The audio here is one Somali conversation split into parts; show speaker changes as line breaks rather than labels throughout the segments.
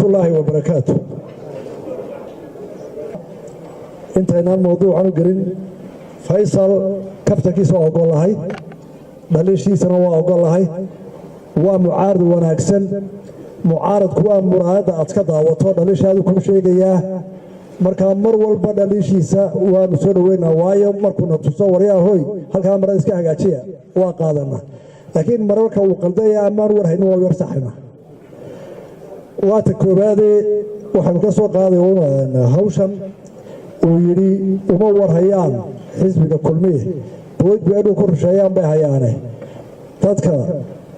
Waraxmatullaahi wabarakaatu. Intaynaan mawduucan u gelin, Faysal kaftankiisa waa ogol lahay, dhaliishiisana waa ogol lahay. Waa mucaarad wanaagsan. Mucaaradku waa muraayadda aad ka daawato, dhaliishaadu kuu sheegayaa. Markaa mar walba dhaliishiisa waanu soo dhoweynaa, waayo markuuna tuso "Waryaa hoy, halkaa marada iska hagaajiya," waa qaadana. Laakiin mararka uu qaldaya amaan war haynin, waa yar saxayna. Waata koowaadee, waxaanu ka soo qaaday hawshan uu yidhi uma warhayaan xisbiga Kulmiye, boyd beedhuu ku rusheeyaan bay hayaane, dadka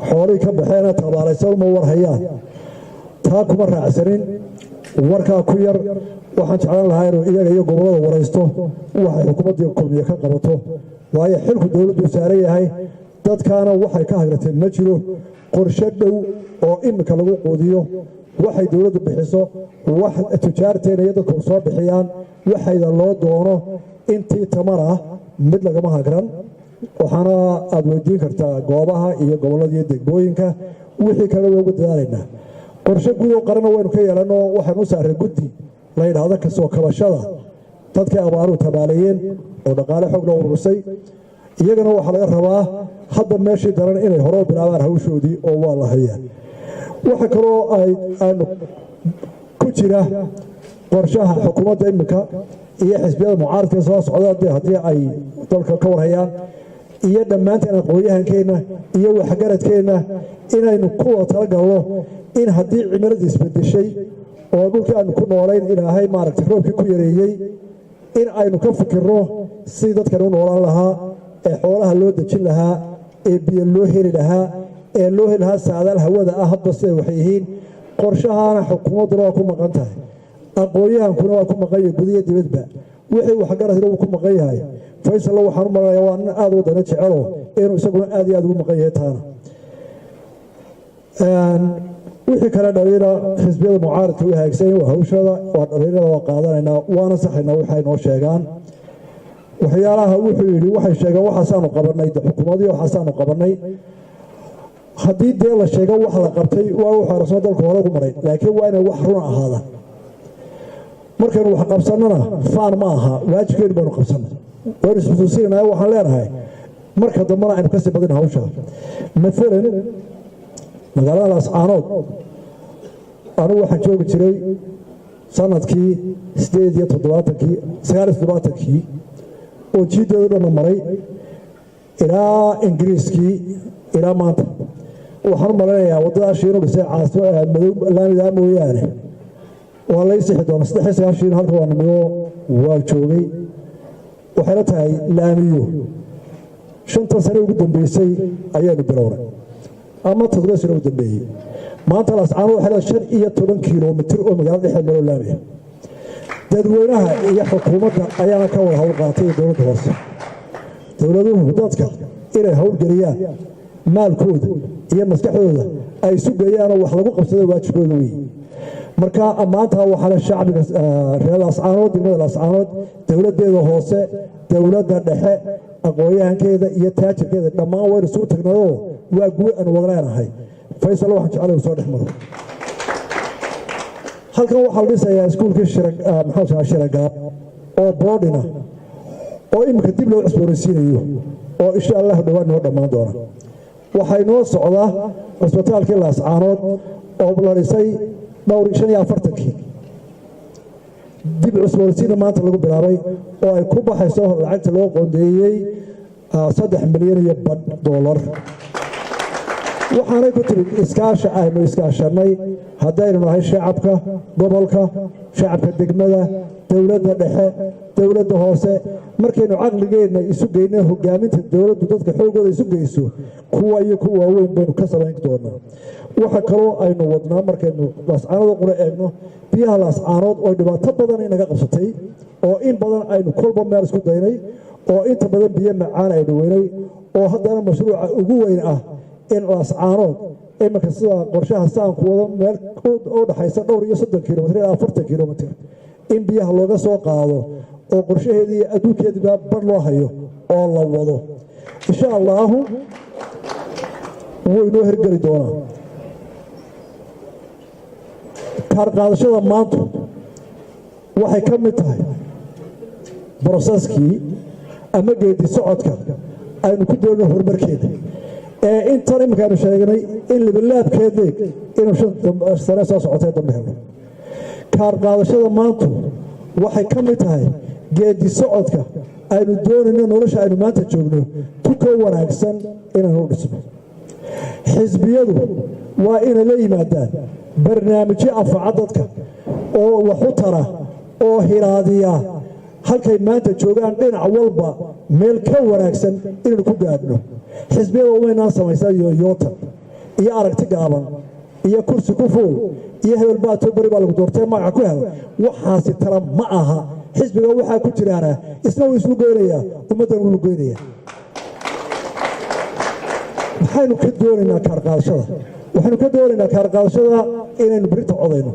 xoolihii ka baxeena tabaalaysan uma warhayaan. Taa kuma raacsanin, warkaa ku yar. Waxaan jeclaan lahaa inuu iyaga iyo gobollada waraysto, waxay xukuumaddii Kulmiye ka qabato, waayo xilku dowladdu saaran yahay. Dadkaana waxay ka hagratee ma jiro. Qorshe dhow oo iminka lagu quudiyo, waxay dowladdu bixiso, wax tujaarteena iyo dadku soo bixiyaan, waxayda loo doono intii tamar ah, mid lagama hagran. Waxaana aad weydiin kartaa goobaha iyo gobollada iyo degmooyinka. Wixii kale waa ugu dadaalaynaa. Qorshe guud oo qaranna waynu ka yeelanoo, waxaynu u saaray guddi la yidhaahdo kasoo kabashada dadkii abaaruhu tabaaleeyeen, oo dhaqaale xoog loo urursay. Iyagana waxaa laga rabaa hadda meeshii daran inay hore u bilaabaan hawshoodii, oo waa la hayaa. Waxa kaloo aynu ku jira qorshaha xukuumadda iminka iyo xisbiyada mucaaradka soo socda, haddii ay dalka ka warhayaan, iyo dhammaanteen aqoon-yahankeenna iyo waxgaradkeenna, inaynu ku wada talagalno in haddii cimiladii isbedeshay oo dhulkii aanu ku noolayn Ilaahay maaragtay roobkii ku yareeyey, in aynu ka fikirno sidii dadkan u noolaan lahaa, ee xoolaha loo dejin lahaa, ee biyo loo heli lahaa, ee loo heli lahaa saadaal hawada ah hadba siday waxay yihiin. Qorshahaana xukuumadduna waa ku maqan tahay, aqoon-yahankuna waa ku maqan yahay, gudiyo dibadba wixii waxgaradna wuu ku maqan yahay. Faysalla waxaan u malanaya waa nin aad u wadana jecelo, inuu isaguna aad iyo aad ugu maqan yahay taana. Wixii kale dhaliila xisbiyada mucaaradka u hagaagsan waa hawshada, waa dhaliilada waa qaadanaynaa, waana saxaynaa waxay noo sheegaan. Waxyaalaha wuxuu yidhi waxay sheegeen, waxaasaanu qabanay, xukuumadii waxaasaanu qabanay. Haddii dee la sheego wax la qabtay, waa wuxuu arasoo dalku hore ugu maray, laakiin waa inay wax runa ahaadaan. Markaynu wax qabsannana faan ma aha, waajibkeenu baynu qabsannay, waynu isxusuusinanaa. Waxaan leenahay marka dambena aynu kasii badin hawsha. Maalan magaalada Laascaanood, anigu waxaan joogi jiray sanadkii 78-kii, 79-kii, oo jiiddeedu dhanna maray ilaa Ingiriiskii ilaa maanta. Waxaan u malaynayaa waddada Shiinu dhisay caasimo madow laamidaa mooyaane, waa lay sixi doona. 93 halka waa nimiyo, waa joogay. Waxayla tahay laamiyo 5-tan sane ugu dambeysay ayaanu bilownay, ama 7 sano ugu dambeeyey. Maanta Laascaanood waxay leedahay 15 kilomitir oo magaalada dhexdeed maroo laamiya. Dadweynaha iyo xukuumadda ayaana ka wada hawl qaatay, iyo dowladda hoose. Dowladuhu dadka inay howlgeliyaan, maalkooda iyo maskaxdooda ay isu geeyaanoo wax lagu qabsado, waajibkooda weeye. Marka ammaantaa waxaa le shacbiga reer Laascaanood, degmada Laascaanood, dowladdeeda hoose, dowladda dhexe, aqoon-yahankeeda iyo taajirkeeda, dhammaan waynu isugu tagnayoo waa guul aanu wada leenahay. Faysal waxaan jeclay uu soo dhex maro. Halkan waxaa la dhisayaa iskuulkii maxaa Shiragaab oo boarding-na, oo iminka dib loo cusboonaysiinayo, oo insha Allah dhowaan noo dhammaan doona. Waxaa inoo socdaa cusbitaalkii Laascaanood oo la dhisay dhowr 45-kii, dib cusboonaysiina maanta lagu bilaabay, oo ay ku baxayso lacagta loo qoondeeyey 3.5 milyan dollar. Waxaanay ku timid iskaasha aynu iskaashanay, haddaynu nahay shacabka gobolka, shacabka degmada, dowladda dhexe, dowladda hoose. Markaynu caqligeenna isu geyna, hogaaminta dowladdu dadka xooggooda isu geyso, kuwa iyo kuwa waaweyn baynu ka samayn doonaa. Waxa kaloo aynu wadnaa, markaynu Laascaanood qura eegno, biyaha Laascaanood oo dhibaato badan inaga qabsatay, oo in badan aynu kolba meel isku daynay, oo inta badan biyo macaan aynu weynay, oo haddana mashruuca ugu weyn ah in Laascaanood iminka sida qorshaha saanku wado, meel u dhaxaysa dhowr iyo 30 kilomitr ilaa 40 kilomitr in biyaha looga soo qaado, oo qorshaheedii iyo adduunkeediiba bar loo hayo oo la wado. Insha Allaahu wuu inoo hirgeli doonaa. Kaarqaadashada maantu waxay ka mid tahay process-kii ama geedi socodka aynu ku doonno horumarkeeda, ee intan iminka aynu sheegnay in libilaabkeed leeg inuu 5 sane soo socotay dambe helno. Kaarqaadashada maantu waxay ka mid tahay geedi socodka aynu doonayno nolosha aynu maanta joogno tuka wanaagsan inaynu u dhisno. Xisbiyadu waa inay la yimaadaan barnaamijyo anfaca dadka oo wax u tara oo hilaadiya halkay maanta joogaan dhinac walba meel ka wanaagsan inaynu ku gaadhno. Xisbiyada umaynaan samaysaa yoyootan iyo aragti gaaban iyo kursi ku fuul iyo hebel baato beri baa lagu doortee magaca ku hel. Waxaasi tala ma aha. Xisbiga waxaa ku jiraana isna wuu islu goynayaa, ummaddan wuu goynayaa. Maxaynu ka doonaynaa kaarqaadashada? Waxaynu ka doonaynaa kaarqaadashada inaynu berita codayno.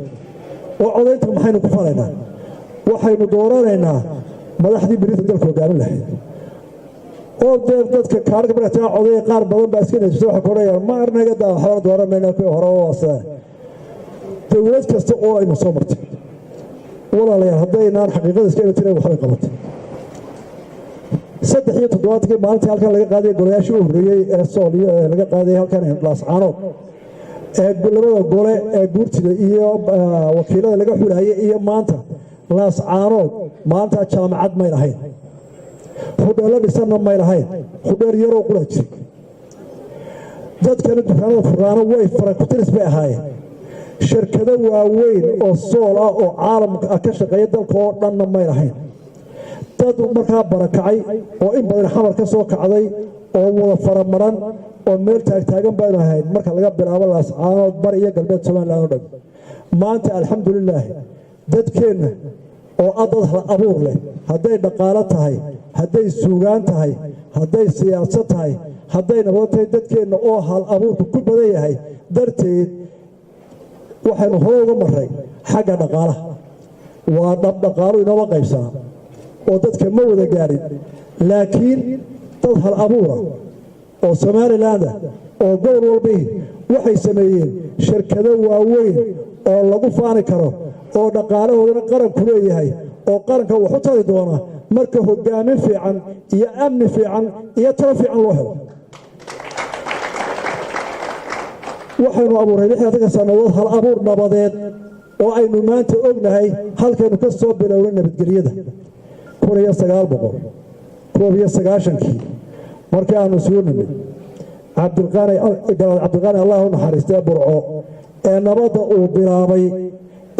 Oo codaynta maxaynu ku falaynaa? Waxaynu dooranaynaa madaxdii berita dalka hogaamin lahayd. Oo dee dadka kaarka marka taa codaya, qaar badan baa iska neefsa, waxay ku odhanayaan, "Ma arnaga daa, waxbana dooran mayna, kuwii hore oo sidaan." Dowlad kasta oo aynu soo martay, walaalayaal, haddaynaan xaqiiqada iska elitirin, waxbay qabatay. 73-kii, maalintii halkan laga qaadayay golayaashii u horreeyey ee Sool iyo laga qaadayay halkan Laascaanood, ee labada gole ee guurtida iyo wakiilada laga xulaayay, iyo maanta Laascaanood, maanta jaamacad may lahayn, hudheello dhisanna may lahayn, hudheel yaroo qura jiray. Dadkana dukaanada furaano way farakutiris bay ahaayeen. Shirkado waaweyn oo Sool ah oo caalamka ka shaqeeya dalka oo dhanna may lahayn. Dad markaa barakacay oo in badan Xamar ka soo kacday oo wada faramaran oo meel taagtaagan baynu ahayn marka laga bilaabo Laascaanood, bari iyo galbeed Somaliland oo dhan. Maanta, alxamdulilaahi, dadkeenna oo ah dad hal abuur leh, hadday dhaqaalo tahay, hadday suugaan tahay, hadday siyaasad tahay, hadday nabado tahay, dadkeenna oo hal abuurku ku badan yahay darteed, waxaynu hore uga maray xagga dhaqaalaha. Waa dhab, dhaqaalu inooma qaybsanaa oo dadka ma wada gaadhin, laakiin dad hal abuura oo Somaliland-a oo gobol walbai waxay sameeyeen shirkado waaweyn oo lagu faani karo oo dhaqaalahoodana qaranku leeyahay oo qaranka wax u tari doona marka hogaamin fiican iyo amni fiican iyo talo fiican loo helo. Waxaynu abuuray 60-ka sannadood hal abuur nabadeed oo aynu maanta ognahay halkaynu ka soo bilownay nabadgelyada. 1991-kii markii aanu isugu nimid Cabdiqaani, Cabdiqaani Allah u naxariistee, Burco ee nabadda uu bilaabay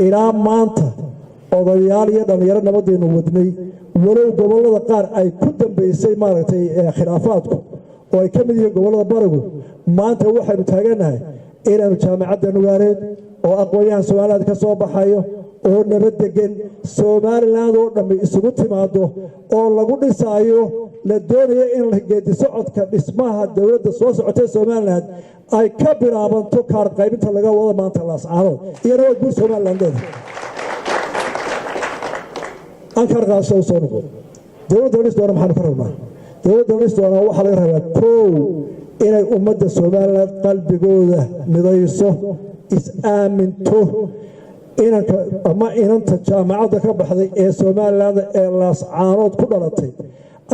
ilaa maanta, odayaal iyo dhallinyaro nabadaynu wadnay, walow gobollada qaar ay ku dambaysay maaragtay khilaafaadku oo ay ka mid yihiin gobollada barigu, maanta waxaynu taagannahay inaanu jaamacadda Nugaaleed oo aqoon-yahan Somaliland ka soo baxayo oo nabad degan Somaliland oo dhammi isugu timaado oo lagu dhisaayo, la doonayo in geedi socodka dhismaha dowladda soo socotay Somaliland ay ka bilaabanto kaar qaybinta laga wado maanta Laascaanood, iyana waa guur Somaliland leedahay. Aan kaar qaadashada soo noqon. Dowladda la dhis doona maxaanu ka rabnaa? Dowladda la dhis doonaa waxaa laga rabaa, kow, inay ummadda Somaliland qalbigooda midayso, is-aaminto. Inanka ama inanta jaamacadda ka baxday ee Somaliland ee Laascaanood ku dhalatay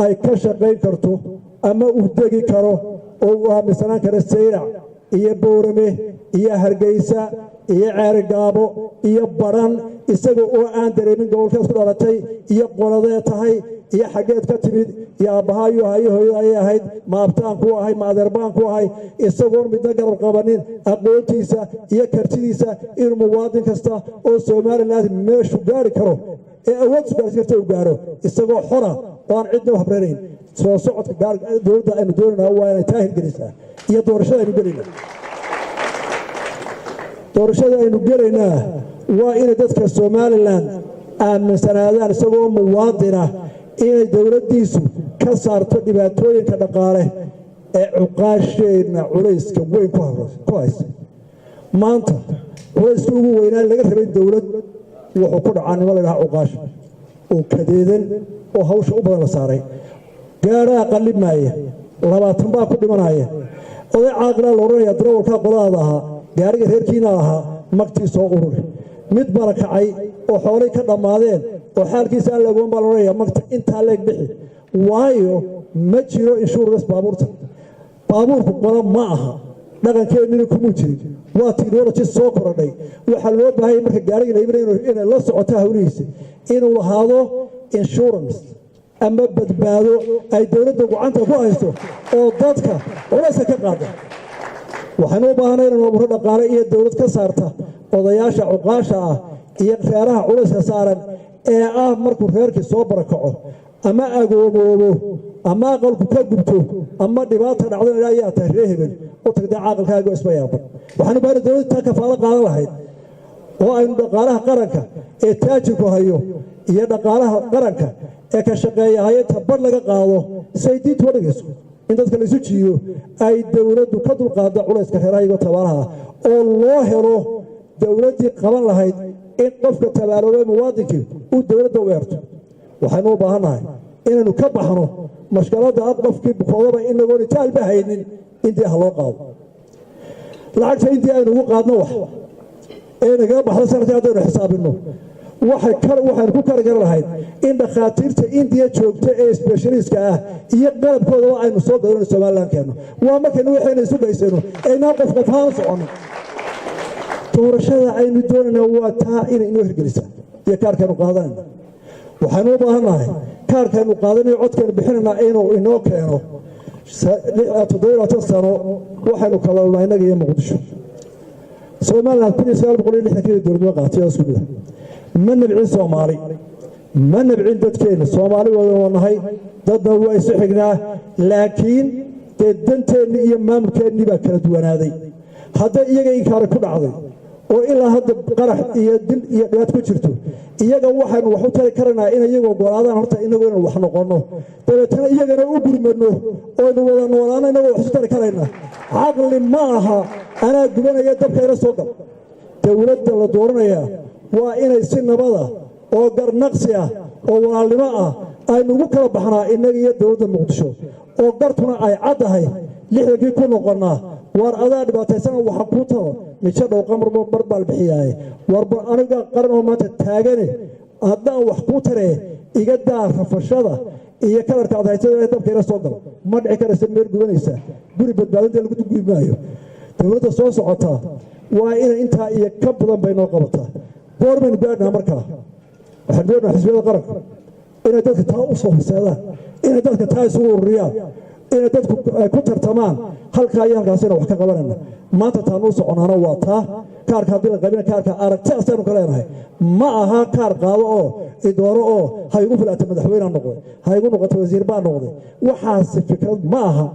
ay ka shaqayn karto ama uu degi karo oo uu aaminsanaan karo Sayrac iyo Boorame iyo Hargeysa iyo Ceerigaabo iyo Baran, isaga oo aan dareemin gobolkeed ku dhalatay iyo qoladee tahay iyo xaggeed ka timid iyo aabbahaayuu ahay iyo hooyada ayay ahayd, ma abtaan ku ahay, ma adeerbaan ku ahay, isagoon midna garab qabanin, aqoontiisa iyo kartidiisa inuu muwaadin kasta oo Somaliland meeshu gaari karo ee awood isu gaarsi karta uu gaaro, isagoo xora oo aan cidna u habranayn. Soo socodka dowladda aynu doonayna waa inay taa hirgelisaa. Iyo doorashada aynu gelaynaa, doorashada aynu gelaynaa waa inay dadka Somaliland aaminsanaadaan isagoo muwaadina inay dowladdiisu ka saarto dhibaatooyinka dhaqaale ee cuqaasheenna culayska weyn ku haysa. Maanta culayska ugu weynaa laga rabay dowlad wuxuu ku dhacaa nimo la dhaha cuqaasha oo kadeedan oo hawsha u badan la saaray. Gaadhaa qallimaaya, 20 baa ku dhimanaya. Oday caaqilaa la odhanaya, darawalkaa qoladaada ahaa, gaariga reerkiina ahaa, magtii soo ururi. Mid barakacay oo xoolay ka dhammaadeen oo xaalkiisa aan lagoon baa laodhanaya magta intaa leeg bixi, waayo ma jiro insurance baabuurta. Baabuurku qolo ma aha, dhaqankeennina kumuu jirin, waa technology soo korodhay. Waxaa loo baahanya marka gaariga la iibinayo inay la socoto hawlihiisa, inuu lahaado insurance ama badbaado ay dowladda gacanta ku haysto oo dadka culayska ka qaada. Waxaynu u baahanay inaynu abuuro dhaqaale iyo dowlad ka saarta odayaasha cuqaasha ah iyo reeraha culayska saaran ee ah markuu reerkii soo barakaco ama agoomoobo ama aqalku ka gubto ama dhibaata dhacdo, ayaa tahay ree hebel u tagda caaqilkaaga isma yaaban. Waxaanu baahana dowladda taa kafaalo qaadan lahayd oo aynu dhaqaalaha qaranka ee taajirku hayo iyo dhaqaalaha qaranka ee ka shaqeeya hay-adta bar laga qaado, say diintu dhigayso, in dadka laisu jiiyo, ay dowladdu ka dulqaado culayska reeraha iyagoo tabaalaha ah, oo loo helo dowladdii qaban lahayd in qofka tabaaloobay muwaadinkii uu dowladda u eerto. Waxaynu u baahannahay inaynu ka baxno mashkaladda ah qofkii bukoodaba inagoon itaalba haynin intii ha loo qaado. Lacagta intii aynu ugu qaadno wax ee nagaga baxda sanadkii haddaynu xisaabinno, waxaynu ku kari kari lahayd in dhakhaatiirta Indiya joogta ee specialist-ka ah iyo qalabkoodaba aynu soo gadano, Somaliland keenno. Waa markaynu waxayna isu dhaysano aynaan qof qof ahaan soconno. Doorashada aynu doonayna waa taa inay inoo hirgelisaa iyo kaarkaynu qaadanayna. Waxaynu u baahannahay kaarkaynu qaadanayo, codkaynu bixinayna inuu inoo keeno. 27 sano waxaynu kala lunaa innaga iyo Muqdisho. Somaliland 1960-kii dowladnimo qaatay oo isku mid ah. Ma nabcin Soomaali, ma nabcin dadkeenna. Soomaali wada nahay, dadna waa isu xignaa, laakiin dee danteennii iyo maamulkeennii baa kala duwanaaday. Hadday iyaga inkaari ku dhacday oo ilaa hadda qarax iyo dil iyo dhibaat ku jirto, iyaga waxaynu wax u tari karanaa in iyagu ogolaadaan horta inagu inaynu wax noqonno, dabeetana iyagana u gurmadno oynu wada noolaano inagoo wax isu tari karayna. Caqli ma aha anaa gubanaya dabka ila soo gal. Dowladda la dooranayaa waa inay si nabada oo garnaqsi ah oo walaalnimo ah aynu ugu kala baxnaa innaga iyo dowladda Muqdisho, oo gartuna ay caddahay, 60-kii ku noqonnaa. Waar adaa dhibaataysana waxa kuu taro mijo dhowqa mar baal bixiyaaye. Warba aniga qaran oo maanta taagane haddaan wax kuu taree, iga daa rafashada iyo kalarka aad haysada ee dabka ila soo galo. Ma dhici karaysa meel gubanaysa guri badbaadinta lagu gubi maayo. Dowladda soo socotaa waa inay intaa iyo ka badan bay noo qabataa. Goor baynu gaadhnaa markaa? Waxaan doonaynaa xisbiyada qaranka inay dadka taa u soo horseedaan, inay dadka taa isugu ururiyaan, inay dadku ay ku tartamaan halkaa iyo halkaasina wax ka qabanayna. Maanta taanu u soconaana waa taa. Kaarka haddii la qaybina, kaarka aragti asaanu ka leenahay ma aha kaar qaado oo idooro oo ha igu filaata madaxweynea noqday, ha igu noqoto wasiir baa noqday. Waxaasi fikrad ma aha,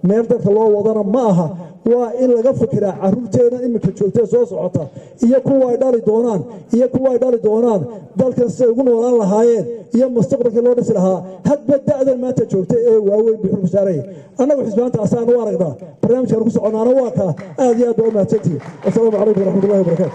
meel dadka loo wadana ma aha. Waa in laga fikiraa caruurteena iminka joogtee soo socota iyo kuwa ay dhali doonaan iyo kuwa ay dhali doonaan, dalkan siday ugu noolaan lahaayeen iyo mustaqbalkii loo dhisi lahaa. Hadba da'dan maanta joogta ee waaweyn buu xilku saaraya. Annagu xisbaanta asaan u aragnaa, barnaamijkaan ku soconaana waa kaa. Aad iyo aad baa u mahadsantihiin. Wasalaamu calaykum waraxmatullahi wabarakaatu.